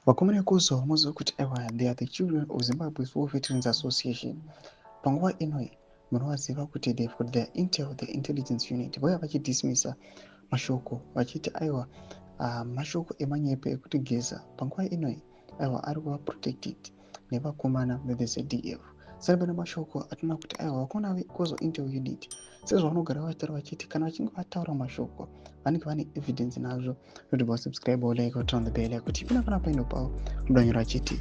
Vakomana vekuZOWA, muzive kuti aiwa, they are the children of Zimbabwe's War Veterans Association. Panguva inoi munovaziva kuti they've got their intel, the intelligence unit. Vauya vachidismissa mashoko vachiti aiwa, mashoko emanyepo ekuti Geza panguva inoi aiwa ari kuva protected nevakomana veZDF. Saka pane mashoko atinoona kuti aiwa, vakomana veCOZWVA intel unit, sezvavanogara vachitaura vachiti kana vachinge vataura mashoko vanenge vane evidence nazvo. Noti vasubscribe, like, turn on the bell kuti ipina kana paino pavo mudanyora achiti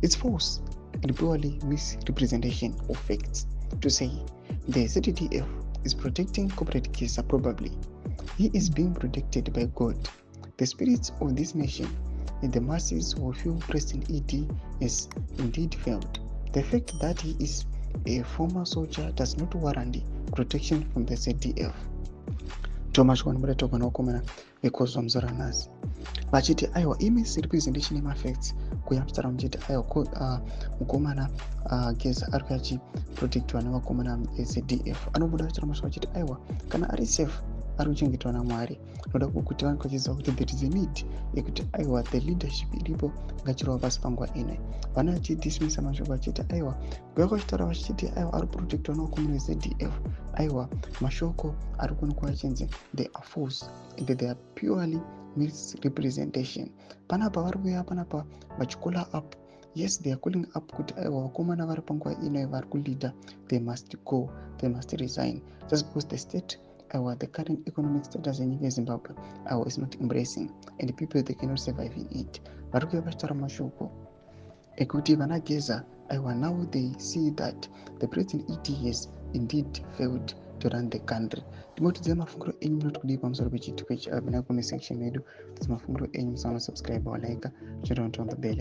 it's false and purely misrepresentation of facts to say the ZDF is protecting Comrade Geza. Probably he is being protected by God, the spirits of this nation and the masses who feel President ED is indeed failed. The fact that he is a former soldier does not warrant protection from the ZDF. Thomas wanobuda nevakomana veCOZWVA muzora nhasi vachiti aiwa, imisrepresentation yemafacts kuya muchiti aiwa, mukomana Geza ari kuya achiprotectwa nevakomana veZDF. Anobuda achitaura mashoko achiti aiwa, kana ari safe, ari kuchengetwa naMwari. Noda kuti vange vachiziva kuti there is a need yekuti aiwa, the leadership iripo ngachirova pasi panguva ino. Vana vachidismissa mashoko achiti aiwa, kuya kwachitaura vachiti aiwa, ari kuprotectwa nevakomana veZDF, aiwa, mashoko ari kuonekwa achinzi they are false and they are purely misrepresentation. Panapa vari kuuya panapa vachicalla up, yes, they are calling up kuti aiwa, vakomana vari panguva ino vari kuleader, they must go, they must resign, just because the state, aiwa, the current economic status yenyika yeZimbabwe, aiwa, is not embracing and people, they cannot survive in it. Vari kuuya vachitaura mashoko ekuti vana Geza, aiwa, now they see that the President ED has indeed failed to run the country. Ndimotidzai mafungiro enyu, munoti kudii pamusoro pechiitiko ichi? Abina comment section medu, mafungiro enyu. Musaona subscribe, walike, turn on the bell.